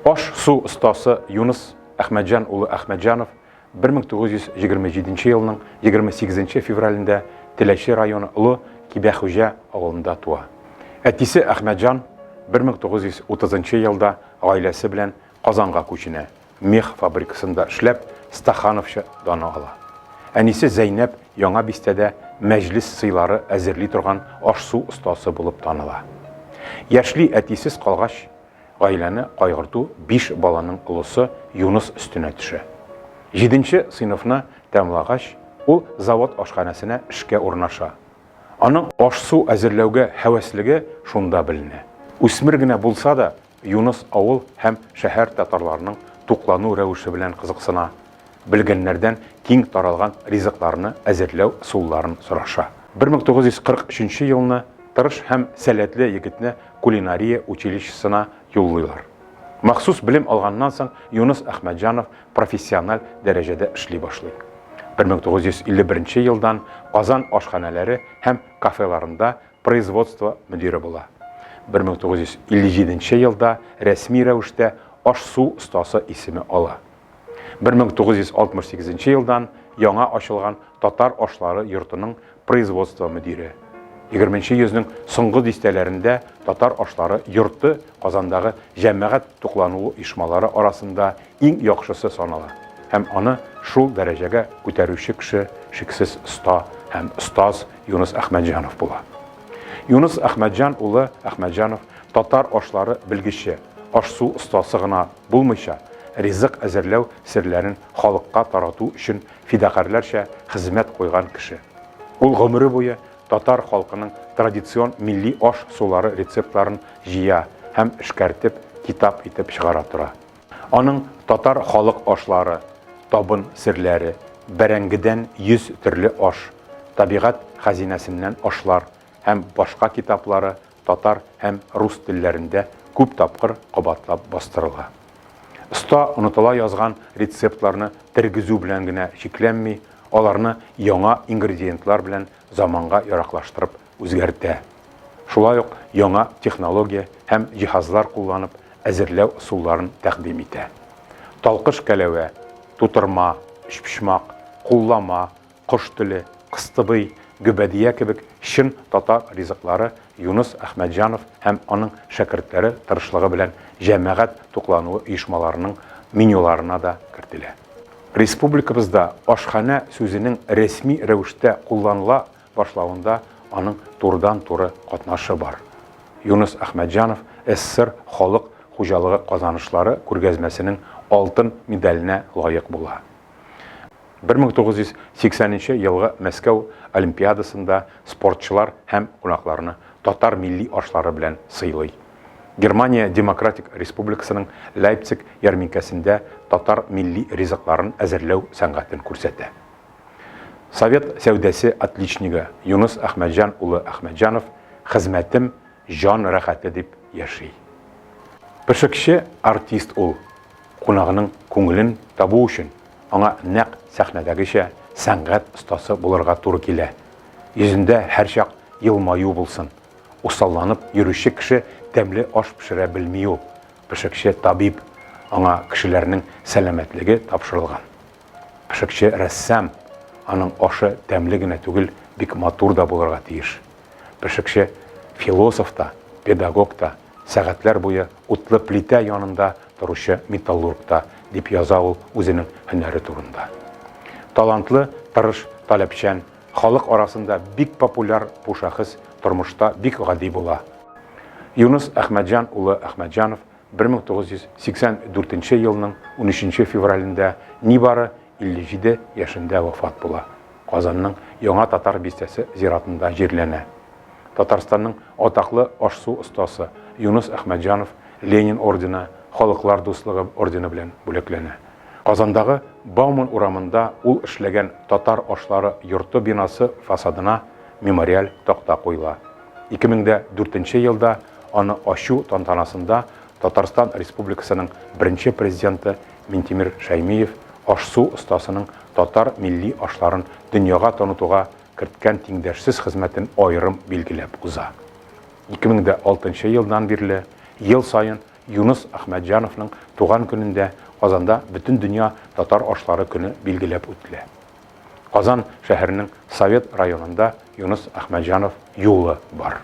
Аш-су остасы Юныс Әхмәтҗан улы Әхмәтҗанов 1927 елның 28 февралендә Теләче районы Олы Кибәхуҗа авылында туа. Әтисе Әхмәтҗан 1930 елда гаиләсе белән Казанга күченә, мех фабрикасында эшләп, стахановчы даны ала. Әнисе Зәйнәп Яңа бистәдә мәҗлес сыйлары әзерли торган аш-су остасы булып таныла. Яшьли әтисез калгач, Гаиләне кайгырту биш баланың олысы Юныс өстенә төшә. Җиденче сыйныфны тәмамлагач, ул завод ашханәсенә эшкә урнаша. Аның аш-су әзерләүгә һәвәслеге шунда беленә. Үсмер генә булса да, Юныс авыл һәм шәһәр татарларының туклану рәвеше белән кызыксына, белгәннәрдән киң таралган ризыкларны әзерләү ысулларын сораша. 1943 елны тырыш һәм сәләтле егетне кулинария училищесына юллыйлар. Махсус белем алганнан соң Юныс Әхмәтҗанов профессиональ дәрәҗәдә эшли башлый. 1951 елдан Казан ашханәләре һәм кафеларында производство мөдире була. 1957 елда рәсми рәвештә аш-су остасы исеме ала. 1968 елдан яңа ачылган Татар ашлары йортының производство мөдире. 20 йөзнең соңгы дистәләрендә Татар ашлары йорты Казандагы җәмәгать туклануы оешмалары арасында иң яхшысы санала һәм аны шул дәрәҗәгә күтәрүче кеше шиксез оста һәм остаз Юныс Әхмәтҗанов була. Юныс Әхмәтҗан улы Әхмәтҗанов татар ашлары белгече, аш-су остасы гына булмыйча, ризык әзерләү серләрен халыкка тарату өчен фидакарьләрчә хезмәт куйган кеше. Ул гомере буе татар халкының традицион милли аш-сулары рецептларын җыя һәм эшкәртеп, китап итеп чыгара тора. Аның Татар халык ашлары, Табын серләре, Бәрәңгедән 100 төрле аш, Табигать хәзинәсеннән ашлар һәм башка китаплары татар һәм рус телләрендә күп тапкыр кабатлап бастырыла. Оста онытыла язган рецептларны тергезү белән генә чикләнми, аларны яңа ингредиентлар белән заманга яраклаштырып үзгәртә. Шулай ук яңа технология һәм җиһазлар кулланып әзерләү ысулларын тәкъдим итә. Талкыш кәләвә, тутырма, өчпочмак, куллама, кош теле, кыстыбый, гөбәдия кебек чын татар ризыклары Юныс Әхмәтҗанов һәм аның шәкертләре тырышлыгы белән җәмәгать туклануы оешмаларының менюларына да кертелә. Республикабызда ашханә сүзенең рәсми рәвештә кулланыла башлавында аның турыдан-туры катнашы бар. Юныс Әхмәтҗанов СССР халык хуҗалыгы казанышлары күргәзмәсенең алтын медаленә лаек була. 1980 нче елгы Мәскәү Олимпиадасында спортчылар һәм кунакларны татар милли ашлары белән сыйлый. Германия Демократик Республикасының Лейпциг ярминкәсендә татар милли ризыкларын әзерләү сәнгатен күрсәтә. Совет сәүдәсе отличнигы Юныс Әхмәтҗан улы Әхмәтҗанов Хезмәтем, җан рәхәте дип яши. Пешекче артист ул. Кунагының күңелен табу өчен аңа нәкъ сәхнәдәгечә сәнгать остасы булырга туры килә. Йөзендә һәрчак елмаю булсын. Усалланып йөрүче кеше тәмле аш пешерә белми ул. Пешекче табиб, аңа кешеләрнең сәламәтлеге тапшырылган. Пешекче рәссам, аның ашы тәмле генә түгел, бик матур да булырга тиеш. Пешекче философ та, педагог та, сәгатьләр буе утлы плитә янында торучы металлург та, дип яза ул үзенең һөнәре турында. Талантлы, тырыш, таләпчән, халык арасында бик популяр бу шәхес тормышта бик гади була. Юныс Әхмәтҗан улы Әхмәтҗанов 1984 елның 13 февралендә нибары 57 яшендә вафат була. Казанның Яңа Татар бистәсе зиратында җирләнә. Татарстанның атаклы аш-су остасы Юныс Әхмәтҗанов Ленин ордены, Халыклар дуслыгы ордены белән бүләкләнә. Казандагы Бауман урамында ул эшләгән Татар ашлары йорты бинасы фасадына мемориаль такта куела. 2004 елда аны ачу тантанасында Татарстан Республикасының беренче президенты Минтимер Шәймиев аш-су остасының татар милли ашларын дөньяга танытуга керткән тиңдәшсез хезмәтен аерым билгеләп уза. 2006 елдан бирле ел саен Юныс Әхмәтҗановның туган көнендә Казанда Бөтендөнья татар ашлары көне билгеләп үтелә. Казан шәһәренең Совет районында Юныс Әхмәтҗанов юлы бар.